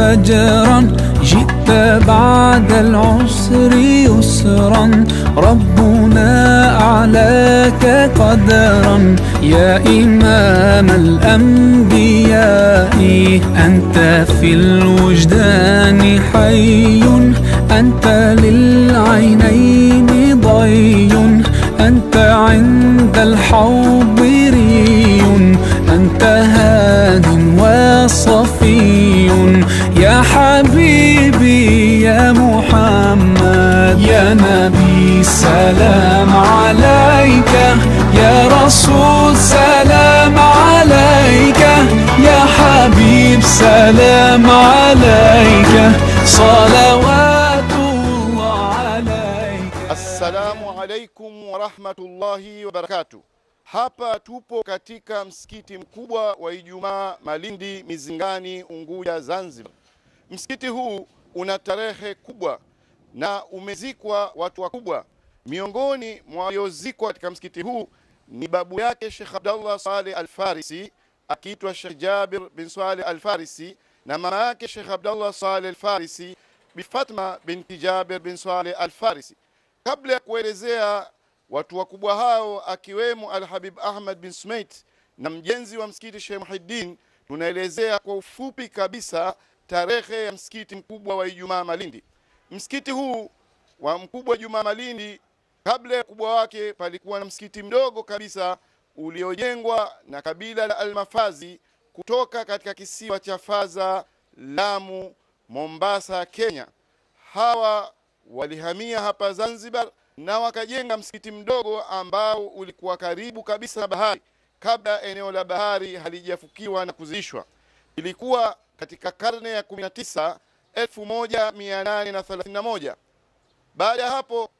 فجرا، جئت بعد العسر يسرا، ربنا أعلاك قدرا، يا إمام الأنبياء أنت في الوجدان حي، أنت للعينين ضي، أنت عند الحوض ري، أنت هاد وصفي، يا حبيبي يا محمد، يا نبي سلام عليك، يا رسول سلام عليك، يا حبيب سلام عليك، صلوات الله عليك. Assalamu alaikum wa rahmatullahi wa barakatuh. Hapa tupo katika msikiti mkubwa wa Ijumaa Malindi, Mizingani, Unguja, Zanzibar. Msikiti huu una tarehe kubwa na umezikwa watu wakubwa. Miongoni mwa waliozikwa katika msikiti huu ni babu yake Sheikh Abdullah Saleh Al-Farisi, akiitwa Sheikh Jabir bin Saleh Al-Farisi, na mama yake Sheikh Abdullah Saleh Al-Farisi bi Fatma binti Jabir bin Saleh Al-Farisi. Kabla ya kuelezea watu wakubwa hao akiwemo Al-Habib Ahmad bin Sumait na mjenzi wa msikiti Sheikh Muhiddin, tunaelezea kwa ufupi kabisa tarehe ya msikiti mkubwa wa Ijumaa Malindi. Msikiti huu wa mkubwa Ijumaa Malindi, kabla ya kubwa wake palikuwa na msikiti mdogo kabisa uliojengwa na kabila la Almafazi kutoka katika kisiwa cha Faza, Lamu, Mombasa, Kenya. Hawa walihamia hapa Zanzibar na wakajenga msikiti mdogo ambao ulikuwa karibu kabisa na bahari, kabla eneo la bahari halijafukiwa na kuzishwa. Ilikuwa katika karne ya 19, 1831. Baada ya hapo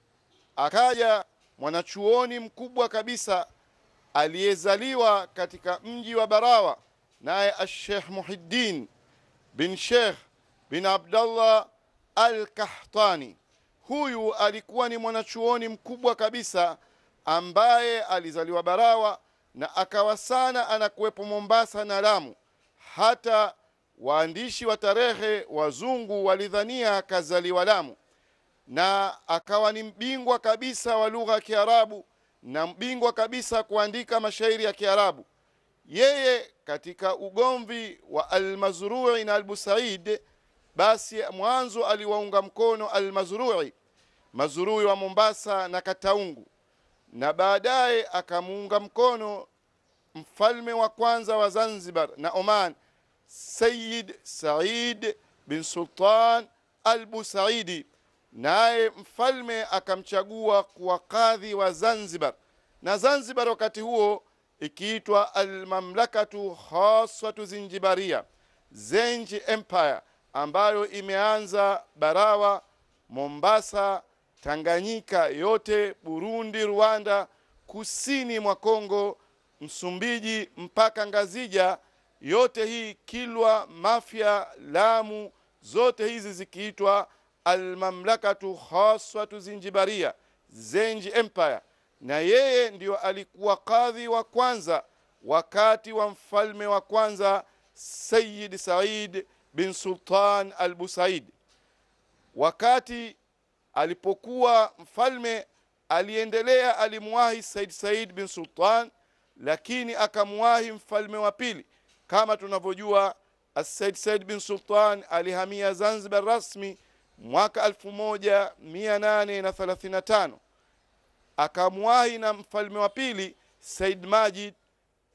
akaja mwanachuoni mkubwa kabisa aliyezaliwa katika mji wa Barawa, naye Sheikh Muhiddin bin Sheikh bin Abdullah Al-Kahtani. Huyu alikuwa ni mwanachuoni mkubwa kabisa ambaye alizaliwa Barawa na akawa sana anakuwepo Mombasa na Lamu. Hata waandishi wa tarehe wazungu walidhania kazaliwa Lamu, na akawa ni mbingwa kabisa wa lugha ya Kiarabu na mbingwa kabisa kuandika mashairi ya Kiarabu. Yeye katika ugomvi wa Al-Mazrui na Al-Busaid, basi mwanzo aliwaunga mkono Al-Mazrui, Mazrui wa Mombasa na Kataungu, na baadaye akamuunga mkono mfalme wa kwanza wa Zanzibar na Oman, Sayyid Said bin Sultan Al-Busaidi, naye mfalme akamchagua kuwa kadhi wa Zanzibar. Na Zanzibar wakati huo ikiitwa Al-Mamlakatu Khassatu Zinjibaria, Zenji Empire, ambayo imeanza Barawa, Mombasa, Tanganyika yote, Burundi, Rwanda, kusini mwa Kongo, Msumbiji mpaka Ngazija, yote hii Kilwa, Mafia, Lamu, zote hizi zikiitwa Al-Mamlakatu Khassatu Zinjibaria, Zenji Empire. Na yeye ndio alikuwa kadhi wa kwanza wakati wa mfalme wa kwanza Sayyid Said bin Sultan Al-Busaid. Wakati alipokuwa mfalme aliendelea, alimwahi Said Said bin Sultan, lakini akamwahi mfalme wa pili. Kama tunavyojua, Said Said bin Sultan alihamia Zanzibar rasmi mwaka 1835. Akamwahi na mfalme wa pili Said Majid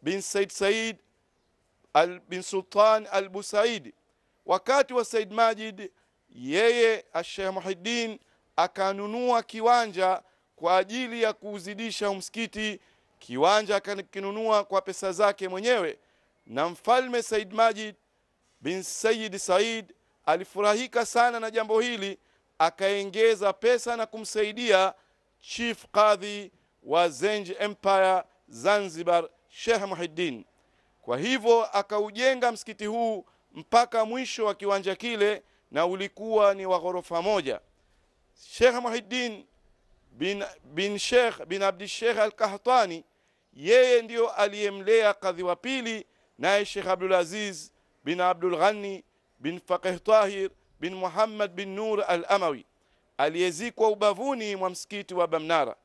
bin Said Said bin Sultan Al-Busaidi. Wakati wa Said Majid, yeye Sheikh Muhiddin akanunua kiwanja kwa ajili ya kuuzidisha msikiti. Kiwanja akakinunua kwa pesa zake mwenyewe, na mfalme Said Majid bin Said Said alifurahika sana na jambo hili, akaongeza pesa na kumsaidia Chief Qadhi wa Zenji Empire Zanzibar, Sheikh Muhiddin. Kwa hivyo akaujenga msikiti huu mpaka mwisho wa kiwanja kile, na ulikuwa ni wa ghorofa moja. Sheikh Muhiddin bin Sheikh bin Abdi Sheikh Al-Kahtani, yeye ndio aliyemlea kadhi wa pili, naye Sheikh Abdul Aziz bin Abdul Ghani bin Faqih Tahir bin Muhammad bin Nur al-Amawi, aliyezikwa ubavuni mwa msikiti wa Bamnara.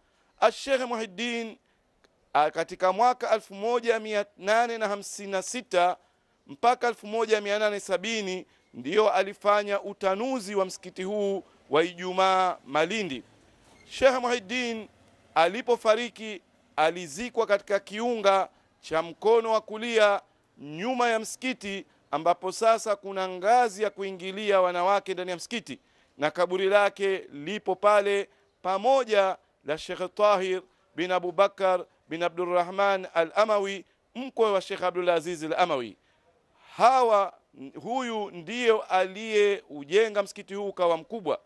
Sheikh Muhiddin katika mwaka 1856 mpaka 1870 ndiyo alifanya utanuzi wa msikiti huu wa Ijumaa Malindi. Sheikh Muhiddin alipofariki alizikwa katika kiunga cha mkono wa kulia nyuma ya msikiti, ambapo sasa kuna ngazi ya kuingilia wanawake ndani ya msikiti, na kaburi lake lipo pale pamoja la Sheikh Tahir bin Abu Bakar bin Abdurrahman al-Amawi, mkwe wa Sheikh Abdul Aziz al-Amawi. Huyu ndiyo aliyeujenga msikiti huu ukawa mkubwa.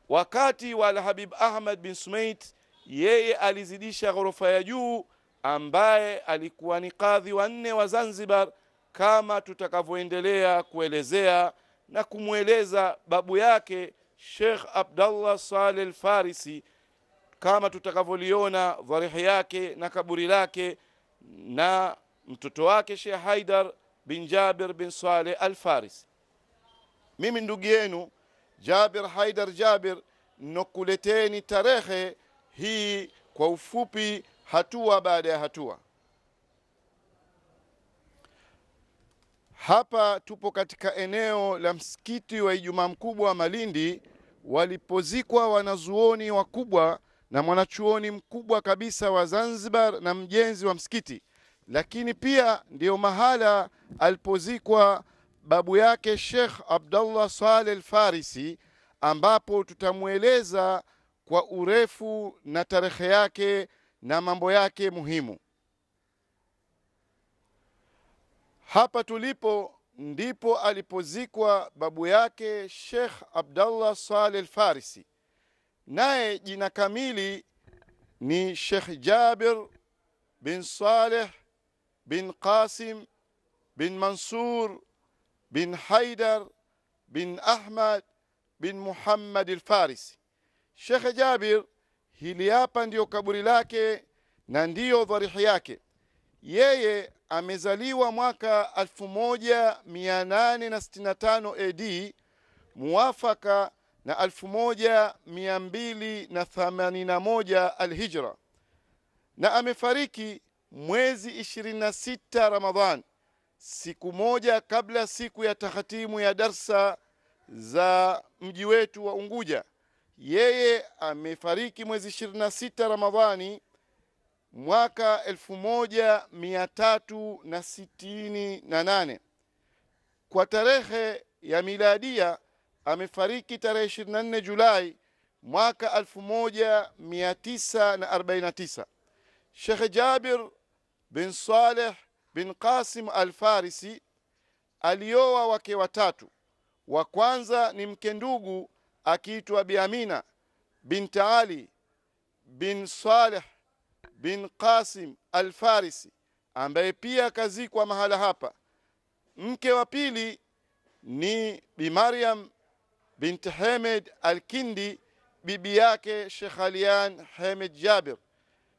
Wakati wa Al-Habib Ahmad bin Sumait, yeye alizidisha ghorofa ya juu, ambaye alikuwa ni kadhi wa 4 wa Zanzibar, kama tutakavyoendelea kuelezea na kumweleza babu yake Sheikh Abdullah Saleh al-Farisi, kama tutakavyoliona dharihi yake na kaburi lake, na mtoto wake Sheikh Haidar bin Jabir bin Saleh al-Farisi. Mimi ndugu yenu Jabir Haidar Jabir nokuleteni tarehe hii kwa ufupi, hatua baada ya hatua. Hapa tupo katika eneo la msikiti wa Ijumaa Mkubwa wa Malindi, walipozikwa wanazuoni wakubwa na mwanachuoni mkubwa kabisa wa Zanzibar na mjenzi wa msikiti. Lakini pia ndio mahala alipozikwa babu yake Sheikh Abdullah Saleh al-Farisi, ambapo tutamueleza kwa urefu na tarehe yake na mambo yake muhimu. Hapa tulipo ndipo alipozikwa babu yake Sheikh Abdullah Saleh al-Farisi. Naye jina kamili ni Sheikh Jabir bin Saleh bin Qasim bin Mansur bin Haidar bin Ahmad bin Muhammad al-Farisi. Sheikh Jabir, hili hapa ndiyo kaburi lake na ndiyo dharihi yake. Yeye amezaliwa mwaka 1865 AD, muwafaka na 1281 al-Hijra, na amefariki mwezi 26 Ramadhan, siku moja kabla siku ya takhatimu ya darsa za mji wetu wa Unguja. Yeye amefariki mwezi 26 Ramadhani mwaka 1368. Kwa tarehe ya miladia amefariki tarehe 24 Julai mwaka 1949. Sheikh Jabir bin Saleh bin Qasim al-Farisi alioa wake watatu. Wa kwanza ni mke ndugu akiitwa Bi Amina bint Ali bin Saleh bin Qasim al-Farisi, ambaye pia kazikwa mahala hapa. Mke wa pili ni Bi Maryam bint Hamed al-Kindi, bibi yake Sheikh Alian Hamed Jabir.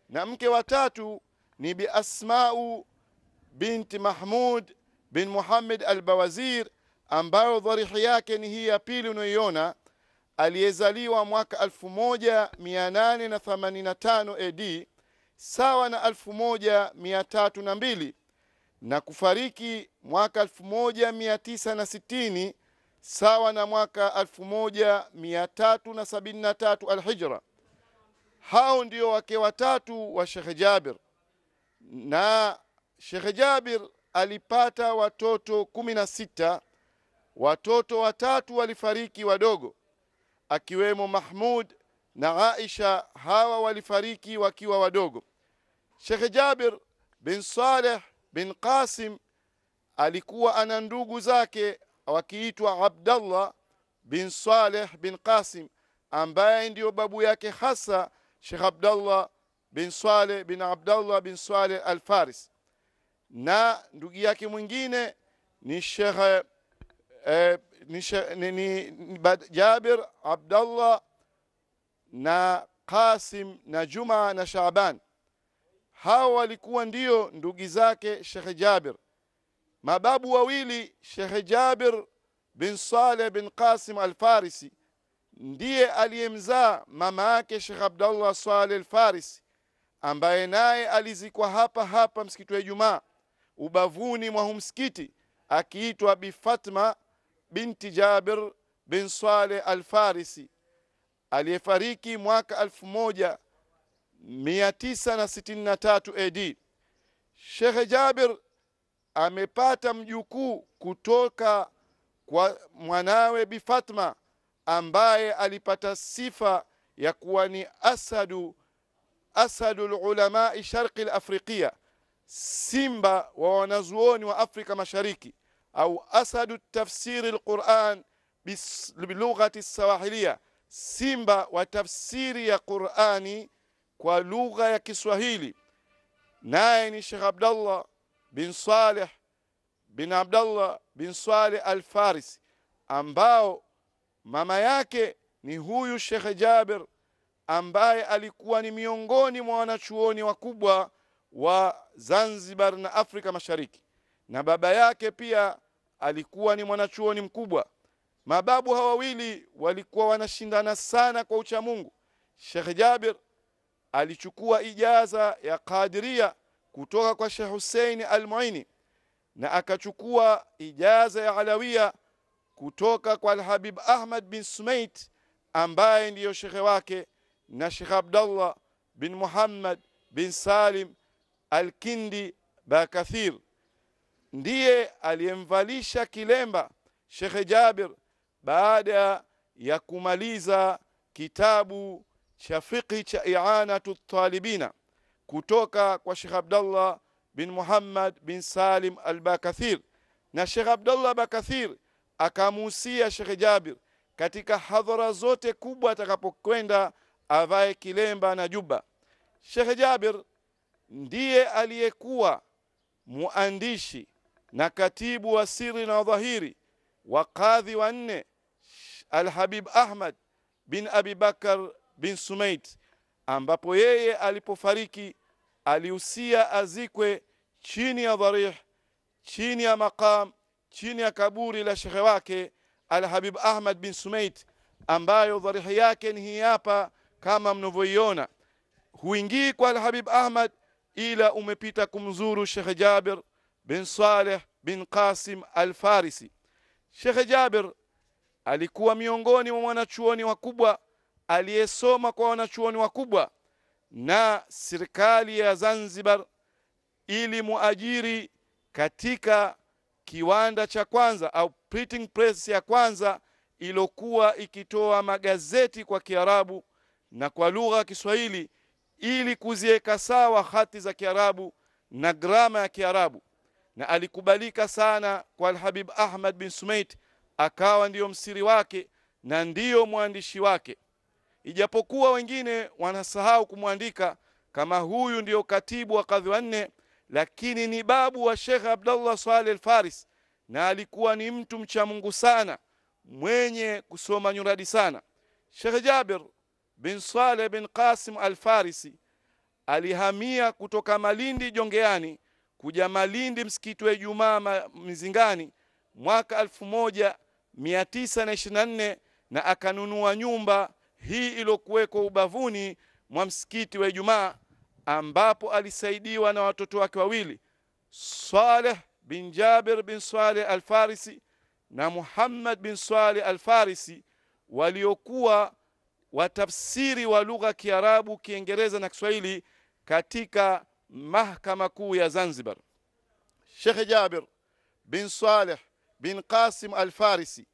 Na mke wa tatu ni Bi Asma'u bint Mahmud bin Muhammad al-Bawazir, ambayo dharihi yake ni hii ya pili unayoiona, aliyezaliwa mwaka 1885 AD sawa na 1302 na kufariki mwaka 1960 sawa na mwaka 1373 al-Hijra. Hao ndio wake watatu wa Sheikh Jabir. Na Sheikh Jabir alipata watoto 16. Watoto watatu walifariki wadogo, akiwemo Mahmud na Aisha. Hawa walifariki wakiwa wadogo. Sheikh Jabir bin Saleh bin Qasim alikuwa ana ndugu zake wakiitwa Abdullah bin Saleh bin Qasim, ambaye ndio babu yake hasa Sheikh Abdullah bin Saleh bin Abdullah bin Saleh al-Faris. Na ndugu yake mwingine ni Sheikh ni Jabir Abdullah na Qasim na Juma na Shaaban. Hawa walikuwa ndio ndugu zake Sheikh Jabir. Mababu wawili Sheikh Jabir bin Saleh bin Qasim Al-Farisi ndiye aliyemzaa mama yake Sheikh Abdullah Saleh Al-Farisi, ambaye naye alizikwa hapa hapa msikiti wa Ijumaa ubavuni mwa msikiti, akiitwa Bi Fatma binti Jabir bin Saleh Al-Farisi, aliyefariki mwaka 1963 AD. Sheikh Jabir amepata mjukuu kutoka kwa mwanawe Bi Fatma, ambaye alipata sifa ya kuwa ni asadul ulama sharqi al-Afriqiya, simba wa wanazuoni wa Afrika Mashariki, au asadu tafsiri al-Quran bilughati as-Swahilia, simba wa tafsiri ya Qurani kwa lugha ya Kiswahili. Naye ni Sheikh Abdullah bin Saleh bin Abdullah bin Saleh Al-Farisi, ambao mama yake ni huyu Sheikh Jabir, ambaye alikuwa ni miongoni mwa wanachuoni wakubwa wa Zanzibar na Afrika Mashariki, na baba yake pia alikuwa ni mwanachuoni mkubwa. Mababu hawa wawili walikuwa wanashindana sana kwa ucha Mungu. Sheikh Jabir alichukua ijaza ya Qadiria kutoka kwa Sheikh Hussein Al-Muini, na akachukua ijaza ya Alawia kutoka kwa Al-Habib Ahmad bin Sumait, ambaye ndiyo shekhe wake, na Sheikh Abdullah bin Muhammad bin Salim Al-Kindi Bakathir. Ndiye aliyemvalisha kilemba Sheikh Jabir baada ya kumaliza kitabu cha fiqh cha I'anatu Talibina kutoka kwa Sheikh Abdullah bin Muhammad bin Salim Al-Bakathir. Na Sheikh Abdullah Bakathir akamuhusia Sheikh Jabir katika hadhara zote kubwa atakapokwenda avae kilemba na juba. Sheikh Jabir ndiye aliyekuwa muandishi na katibu wa siri na dhahiri wa kadhi wa nne Al-Habib Ahmad bin Abi Bakar bin Sumait, ambapo yeye alipofariki alihusia azikwe chini ya dharih, chini ya maqam, chini ya kaburi la shekhe wake Al-Habib Ahmad bin Sumait, ambayo dharihi yake ni hii hapa kama mnavyoiona. Huingii kwa Al-Habib Ahmad ila umepita kumzuru Sheikh Jabir bin Saleh bin Qasim Al-Farisi. Sheikh Jabir alikuwa miongoni mwa wanachuoni wakubwa, aliyesoma kwa wanachuoni wakubwa, na serikali ya Zanzibar ili muajiri katika kiwanda cha kwanza au printing press ya kwanza ilokuwa ikitoa magazeti kwa Kiarabu na kwa lugha ya Kiswahili, ili kuziweka sawa hati za Kiarabu na grama ya Kiarabu. Na alikubalika sana kwa Al-Habib Ahmad bin Sumait, akawa ndiyo msiri wake na ndiyo mwandishi wake, ijapokuwa wengine wanasahau kumwandika kama huyu ndiyo katibu wa kadhi wa nne, lakini ni babu wa Sheikh Abdullah Saleh Al-Faris, na alikuwa ni mtu mcha Mungu sana, mwenye kusoma nyuradi sana. Sheikh Jabir bin Saleh bin Qasim Al-Farisi alihamia kutoka Malindi Jongeani kuja Malindi msikiti wa Ijumaa Mizingani mwaka 1924, na akanunua nyumba hii iliyokuweko ubavuni mwa msikiti wa Ijumaa, ambapo alisaidiwa na watoto wake wawili, Saleh bin Jabir bin Saleh Al-Farisi na Muhammad bin Saleh Al-Farisi, waliokuwa watafsiri wa lugha Kiarabu, Kiingereza na Kiswahili katika mahakama kuu ya Zanzibar. Sheikh Jabir bin Saleh bin Qasim Al-Farisi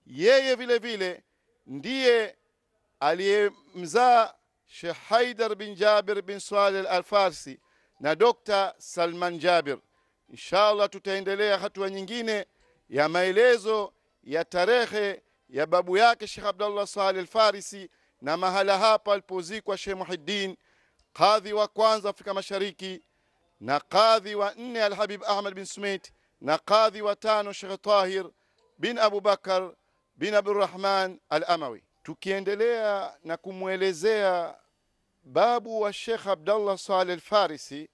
yeye vile vile ndiye aliyemzaa Sheikh Haidar bin Jabir bin Saleh Al-Farisi na Dr. Salman Jabir. Inshallah tutaendelea hatua nyingine ya maelezo ya tarehe ya babu yake Sheikh Abdullah Saleh Al-Farisi na mahala hapa alipozikwa Sheikh Muhiddin, kadhi wa kwanza Afrika Mashariki, na kadhi wa nne Al-Habib Ahmad bin Sumait, na kadhi wa tano Sheikh Tahir bin Abu Bakar bin Abdurrahman Al-Amawi. Tukiendelea na kumwelezea babu wa Sheikh Abdullah Saleh Al-Farisi,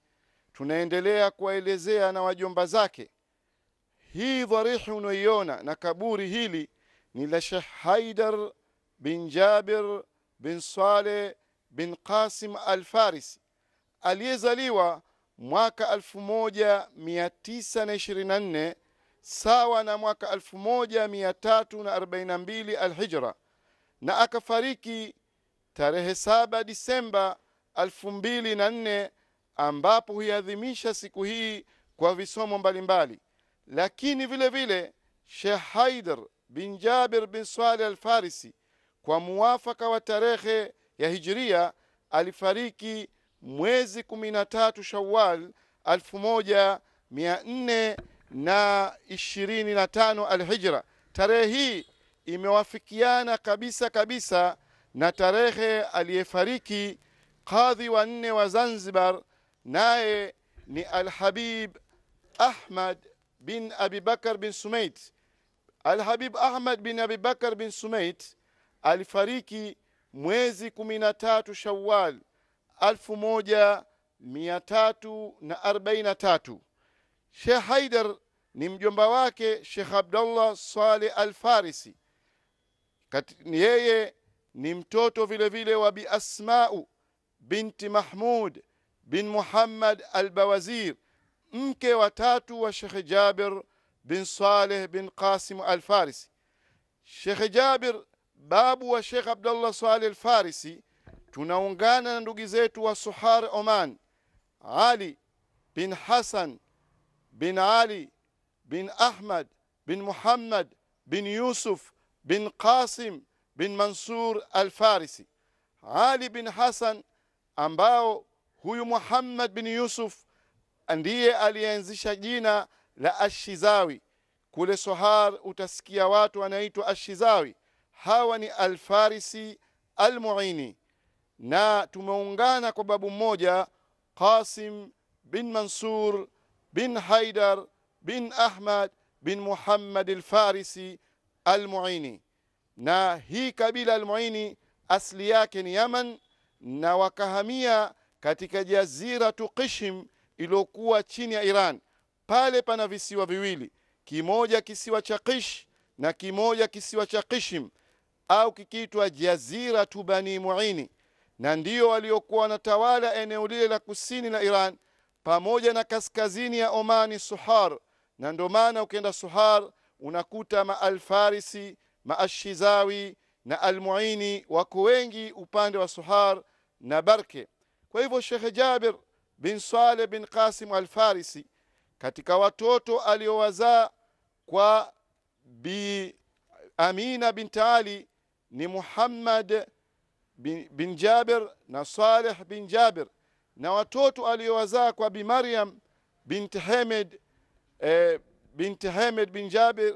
tunaendelea kuelezea na wajomba zake. Hii dharihi unaoiona na kaburi hili ni la Sheikh Haidar bin Jabir bin Saleh bin Qasim Al-Farisi, aliyezaliwa mwaka 1924 sawa na mwaka 1342 Al-Hijra, na akafariki tarehe 7 Disemba 2004, ambapo huiadhimisha siku hii kwa visomo mbalimbali. Lakini vile vile Sheikh Haidar bin Jabir bin Saleh Al-Farisi kwa muwafaka wa tarehe ya Hijria alifariki mwezi 13 Shawwal 1425 Al-Hijra. Tarehe hii imewafikiana kabisa kabisa na tarehe aliyefariki kadhi wa 4 wa Zanzibar, naye ni Al-Habib Ahmad bin Abi Bakar bin Sumait. Al-Habib Ahmad bin Abi Bakar bin Sumait alifariki mwezi 13 Shawwal 1343. Sheikh Haidar ni mjomba wake Sheikh Abdullah Saleh Al-Farisi. Yeye ni mtoto vile vile wa Bi Asma'u binti Mahmud bin Muhammad Al-Bawazir, mke wa tatu wa Sheikh Jabir bin Saleh bin Qasim Al-Farisi. Sheikh Jabir babu wa Sheikh Abdullah Saleh Al-Farisi, tunaungana na ndugu zetu wa Suhar Oman, Ali bin Hassan bin Ali bin Ahmad bin Muhammad bin Yusuf bin Qasim bin Mansur Al-Farisi. Ali bin Hassan, ambao huyu Muhammad bin Yusuf ndiye alianzisha jina la Ashizawi. Kule Sohar utasikia watu wanaitwa Ashizawi. Hawa ni Al-Farisi Al-Muini, na tumeungana kwa babu mmoja, Qasim bin Mansur bin Haidar bin Ahmad bin Muhammad Al-Farisi Al-Muini. Na hii kabila Al-Muini asli yake ni Yaman, na wakahamia katika jazira Qishim iliyokuwa chini ya Iran. Pale pana visiwa viwili, kimoja kisiwa cha Qish na kimoja kisiwa cha Qishim, au kikiitwa jazira Bani Muini, na ndio waliokuwa wanatawala eneo lile la kusini la Iran pamoja na kaskazini ya Omani, Suhar. Na ndio maana ukienda Suhar unakuta ma-Alfarisi, ma-Ashizawi na Al-Muini wako wengi upande wa Suhar na Barke. Kwa hivyo Sheikh Jabir bin Saleh bin Qasim Al-Farisi katika watoto aliowazaa kwa Bi Amina bint Ali ni Muhammad bin Jabir na Saleh bin Jabir, na watoto aliowazaa kwa Bi Maryam bint Hamid bint Hamid bin Jabir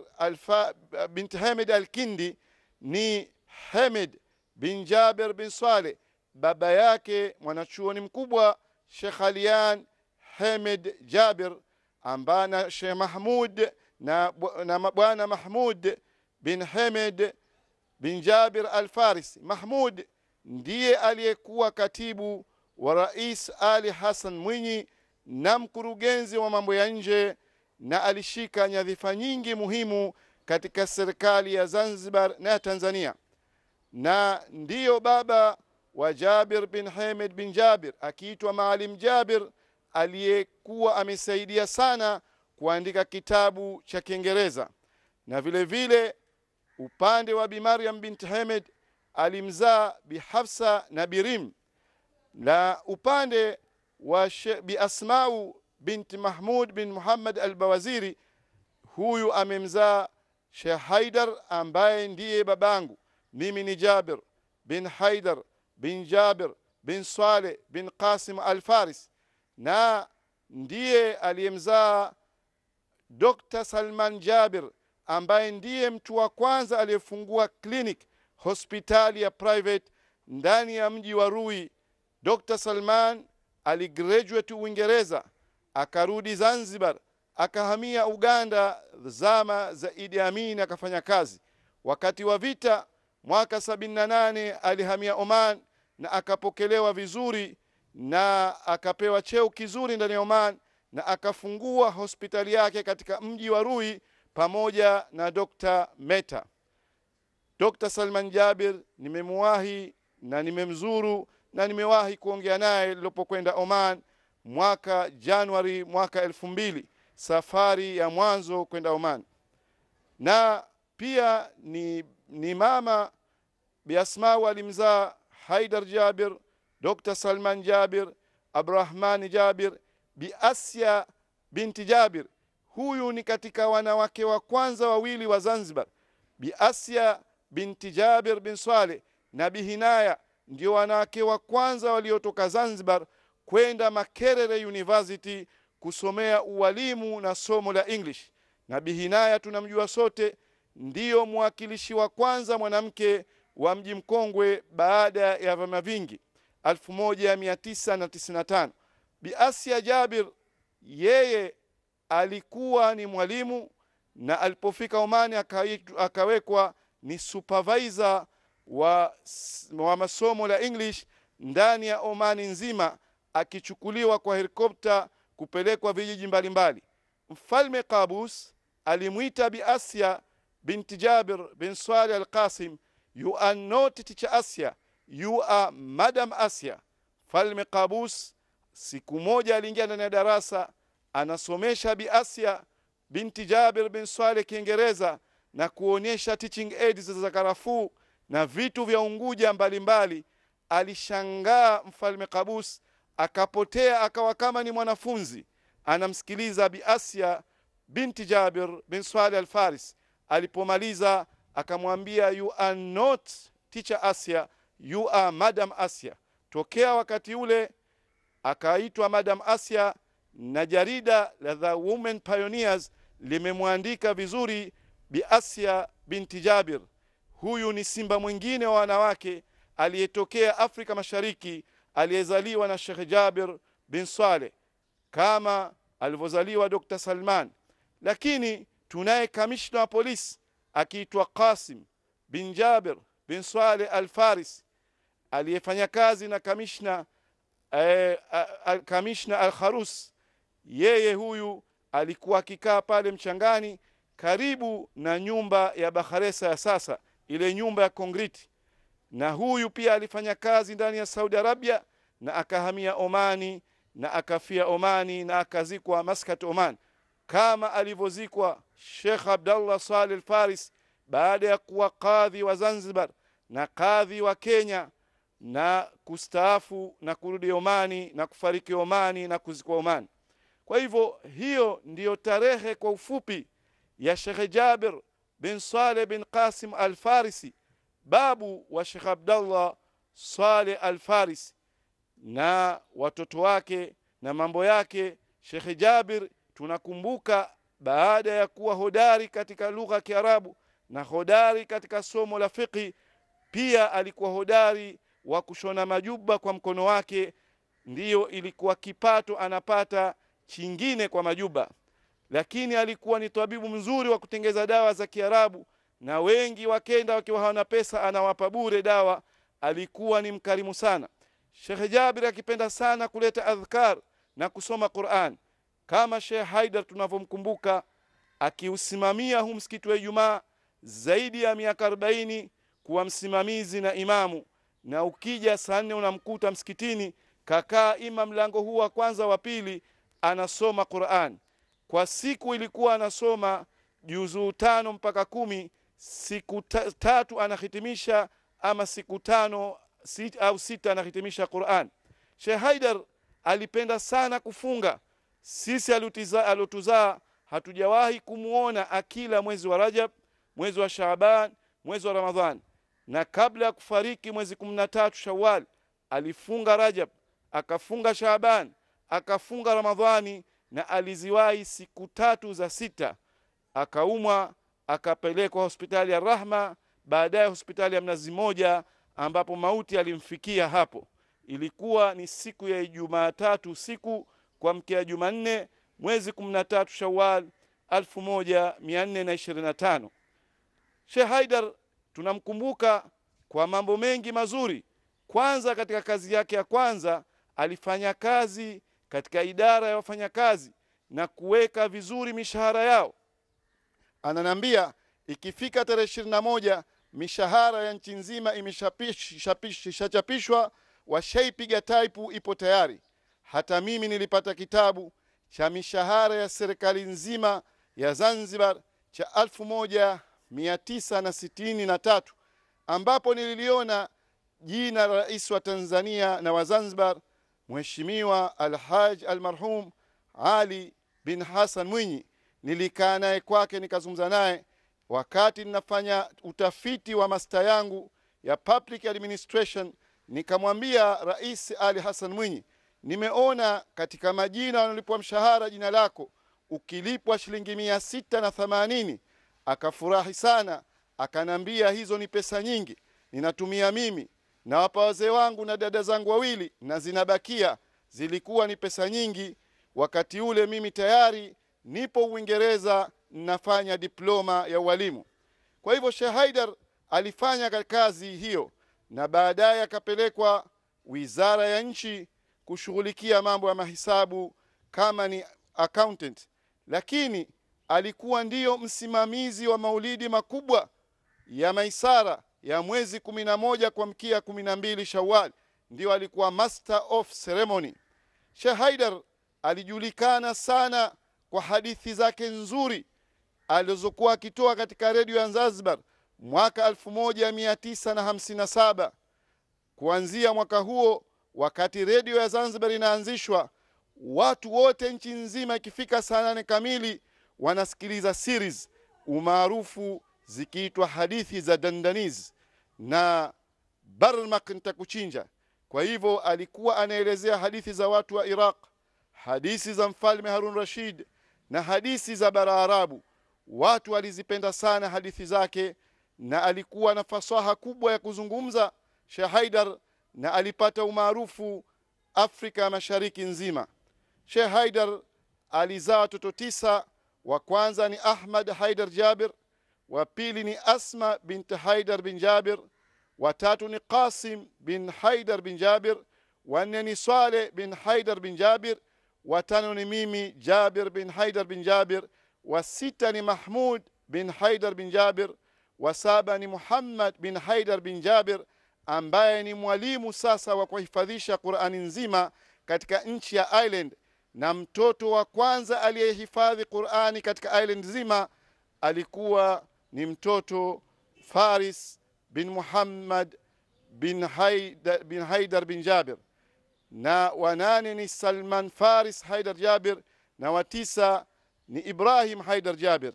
bint Hamid Al-Kindi ni Hamid bin Jabir bin Saleh, baba yake mwanachuoni mkubwa Sheikh Alian Hamid Jabir, ambana Sheikh Mahmud na bwana Mahmud bin Hamid bin Jabir Al-Farisi. Mahmud ndiye aliyekuwa katibu wa Rais Ali Hassan Mwinyi na mkurugenzi wa mambo ya nje, na alishika nyadhifa nyingi muhimu katika serikali ya Zanzibar na Tanzania, na ndiyo baba wa Jabir bin Hamid bin Jabir, akiitwa Maalim Jabir, aliyekuwa amesaidia sana kuandika kitabu cha Kiingereza. Na vile vile upande wa Bi Maryam bint Hamid alimzaa Bi Hafsa na Birim, na upande wa Bi Asmau bint Mahmud bin Muhammad Al-Bawaziri, huyu amemzaa Sheikh Haidar ambaye ndiye babangu. Mimi ni Jabir bin Haidar bin Jabir bin Saleh bin Qasim Al-Faris, na ndiye aliyemzaa Dr. Salman Jabir ambaye ndiye mtu wa kwanza aliyefungua clinic, hospitali ya private ndani ya mji wa Rui. Dr. Salman aligraduate Uingereza, akarudi Zanzibar, akahamia Uganda zama za Idi Amin akafanya kazi. Wakati wa vita mwaka 78 alihamia Oman na akapokelewa vizuri na akapewa cheo kizuri ndani ya Oman, na akafungua hospitali yake katika mji wa Rui pamoja na Dr. Meta. Dr. Salman Jabir nimemuwahi na nimemzuru na nimewahi kuongea naye nilipokwenda Oman mwaka Januari mwaka 2000, safari ya mwanzo kwenda Oman. Na pia ni mama Bi Asma alimzaa Haidar Jabir, Dr. Salman Jabir, Abrahman Jabir, Bi Asya binti Jabir. Huyu ni katika wanawake wa kwanza wawili wa Zanzibar. Bi Asya binti Jabir bin Saleh na Bi Hinaya ndio wanawake wa kwanza waliotoka Zanzibar kwenda Makerere University kusomea ualimu na somo la English. Na Bi Hinaya tunamjua sote, ndiyo mwakilishi wa kwanza mwanamke wa Mji Mkongwe baada ya vyama vingi 1995. Bi Asya Jabir yeye alikuwa ni mwalimu, na alipofika Omani akawekwa ni supervisor wa masomo la English ndani ya Omani nzima, akichukuliwa kwa helikopta kupelekwa vijiji mbalimbali. Mfalme Qaboos alimuita Bi Asya binti Jabir bin Saleh al-Qasim, "You are not teacher Asya, you are Madam Asya." Mfalme Qaboos siku moja aliingia ndani ya darasa anasomesha Bi Asya binti Jabir bin Saleh Kiingereza na kuonyesha teaching aids za karafuu na vitu vya Unguja mbalimbali. Alishangaa Mfalme Qaboos, akapotea, akawa kama ni mwanafunzi anamsikiliza Bi Asya binti Jabir bin Saleh al-Faris. Alipomaliza akamwambia, "You are not teacher Asya, you are Madam Asya." Tokea wakati ule akaitwa Madam Asya, na jarida la The Women Pioneers limemwandika vizuri Bi Asya binti Jabir. Huyu ni simba mwingine wa wanawake aliyetokea Afrika Mashariki, aliyezaliwa na Sheikh Jabir bin Saleh kama alivyozaliwa Dr. Salman. Lakini tunaye kamishna wa polisi akiitwa Qasim bin Jabir bin Saleh al-Faris, aliyefanya kazi na kamishna al-Kharus. Yeye huyu alikuwa akikaa pale mchangani karibu na nyumba ya Bakharesa ya sasa, ile nyumba ya kongriti. Na huyu pia alifanya kazi ndani ya Saudi Arabia na akahamia Omani na akafia Omani na akazikwa Maskat Oman, kama alivyozikwa Sheikh Abdullah Saleh al-Faris baada ya kuwa kadhi wa Zanzibar na kadhi wa Kenya na kustaafu na kurudi Omani na kufariki Omani na kuzikwa Omani. Kwa hivyo hiyo ndiyo tarehe kwa ufupi ya Sheikh Jabir bin Saleh bin Qasim al-Farisi, babu wa Sheikh Abdullah Saleh al-Farisi na watoto wake na mambo yake. Sheikh Jabir tunakumbuka baada ya kuwa hodari katika lugha ya Kiarabu na hodari katika somo la fiqh, pia alikuwa hodari wa kushona majuba kwa mkono wake, ndiyo ilikuwa kipato anapata chingine kwa majuba. Lakini alikuwa ni tabibu mzuri wa kutengeza dawa za Kiarabu, na wengi wakenda wakiwa hawana pesa anawapa bure dawa. Alikuwa ni mkarimu sana. Sheikh Jabir akipenda sana kuleta adhkar na kusoma Qur'an, kama Sheikh Haidar tunavyomkumbuka akiusimamia huu msikiti wa Ijumaa zaidi ya miaka 40 kuwa msimamizi na imamu. Na ukija saa 4 unamkuta msikitini kakaa ima mlango huu wa kwanza wa pili anasoma Qur'an. Kwa siku ilikuwa anasoma juzuu 5 mpaka 10, siku 3 anahitimisha ama siku 5 au 6 anahitimisha Qur'an. Sheikh Haidar alipenda sana kufunga. Sisi alotuzaa hatujawahi kumuona akila mwezi wa Rajab, mwezi wa Shaaban, mwezi wa Ramadhan. Na kabla ya kufariki mwezi 13 Shawwal alifunga Rajab, akafunga Shaaban, akafunga Ramadhani, na aliziwahi siku 3 za 6. Akaumwa, akapelekwa hospitali ya Rahma, baadaye hospitali ya Mnazi Moja ambapo mauti alimfikia hapo. Ilikuwa ni siku ya Jumatatu usiku kuamkia Jumanne mwezi 13 Shawwal 1425. Sheikh Haidar tunamkumbuka kwa mambo mengi mazuri. Kwanza, katika kazi yake ya kwanza alifanya kazi katika idara ya wafanyakazi, na kuweka vizuri mishahara yao. Ananiambia ikifika tarehe 21 mishahara ya nchi nzima imeshachapishwa, washaipiga taipu, ipo tayari. Hata mimi nilipata kitabu cha mishahara ya serikali nzima ya Zanzibar cha 1963, ambapo nililiona jina la rais wa Tanzania na wa Zanzibar Mheshimiwa Alhaj Almarhum Ali bin Hassan Mwinyi. Nilikaa naye kwake nikazungumza naye wakati ninafanya utafiti wa master yangu ya Public Administration. Nikamwambia Rais Ali Hassan Mwinyi, nimeona katika majina wanalipwa mshahara jina lako ukilipwa shilingi 680. Akafurahi sana, akanambia hizo ni pesa nyingi, ninatumia mimi na wapa wazee wangu na dada zangu wawili na zinabakia. Zilikuwa ni pesa nyingi wakati ule, mimi tayari nipo Uingereza nafanya diploma ya ualimu. Kwa hivyo Sheikh Haidar alifanya kazi hiyo na baadaye akapelekwa Wizara ya Nchi kushughulikia mambo ya mahesabu kama ni accountant, lakini alikuwa ndiyo msimamizi wa maulidi makubwa ya Maisara ya mwezi 11 kuamkia 12 Shawwal, ndio alikuwa master of ceremony. Sheikh Haidar alijulikana sana kwa hadithi zake nzuri alizokuwa akitoa katika redio ya Zanzibar mwaka 1957. Kuanzia mwaka huo, wakati redio ya Zanzibar inaanzishwa, watu wote nchi nzima ikifika saa 8 kamili wanasikiliza series umaarufu zikiitwa hadithi za Dandaniz na Barmak nitakuchinja. Kwa hivyo alikuwa anaelezea hadithi za watu wa Iraq, hadithi za mfalme Harun Rashid na hadithi za bara Arabu. Watu walizipenda sana hadithi zake, na alikuwa na fasaha kubwa ya kuzungumza Sheikh Haidar, na alipata umaarufu Afrika Mashariki nzima. Sheikh Haidar alizaa watoto 9. Wa kwanza ni Ahmad Haidar Jabir, wa pili ni Asma bint Haidar bin Jabir, wa tatu ni Qasim bin Haidar bin Jabir, wa nne ni Saleh bin Haidar bin Jabir, wa tano ni mimi Jabir bin Haidar bin Jabir, wa sita ni Mahmud bin Haidar bin Jabir, wa saba ni Muhammad bin Haidar bin Jabir ambaye ni mwalimu sasa wa kuhifadhisha Qur'ani nzima katika nchi ya Ireland, na mtoto wa kwanza aliyehifadhi Qur'ani katika Ireland nzima alikuwa ni mtoto Faris bin Muhammad bin Haidar bin Jabir, na wanane ni Salman Faris Haidar Jabir, na watisa ni Ibrahim Haidar Jabir.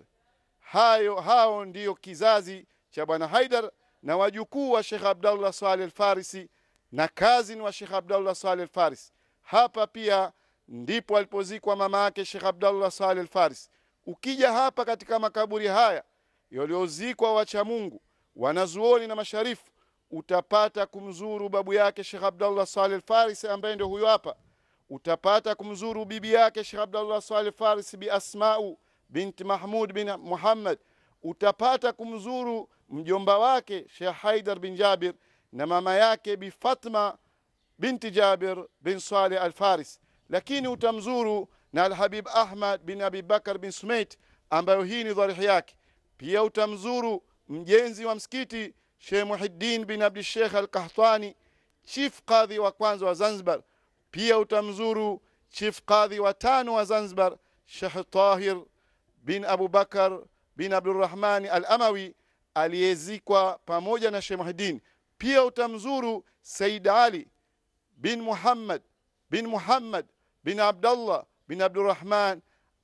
Hao ndiyo kizazi cha Bwana Haidar na wajukuu wa Sheikh Abdullah Saleh Al-Farisi na cousin wa Sheikh Abdullah Saleh Al-Farisi. Hapa pia ndipo alipozikwa mama yake Sheikh Abdullah Saleh Al-Farisi. Ukija hapa katika makaburi haya yaliozikwa wacha Mungu, wanazuoni na masharifu, utapata kumzuru babu yake Sheikh Abdullah Saleh Al-Farisi ambaye ndio huyu hapa. Utapata kumzuru bibi yake Sheikh Abdullah Saleh Al-Farisi bi Asma'u binti Mahmud bin Muhammad. Utapata kumzuru mjomba wake Sheikh Haidar bin Jabir na mama yake bi Fatma binti Jabir bin Saleh Al-Farisi. Lakini utamzuru na Al-Habib Ahmad bin Abi Bakar bin Sumait ambayo hii ni dharihi yake. Pia utamzuru mjenzi wa msikiti Sheikh Muhiddin bin Abdi Sheikh Al-Qahtani, chief qadhi wa kwanza wa Zanzibar. Pia utamzuru chief qadhi wa tano wa Zanzibar Sheikh Tahir bin Abu Bakar bin Abdurrahman Al-Amawi aliyezikwa pamoja na Sheikh Muhiddin. Pia utamzuru Said Ali bin Muhammad bin Muhammad bin Abdullah bin Abdurrahman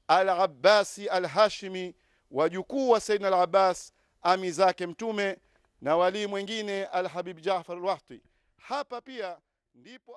Al-Abbasi Al-Hashimi, wajukuu wa Sayyidina Al-Abbas, ami zake Mtume, na wali mwingine Al-Habib Jaafar Al-Wahti. Hapa pia ndipo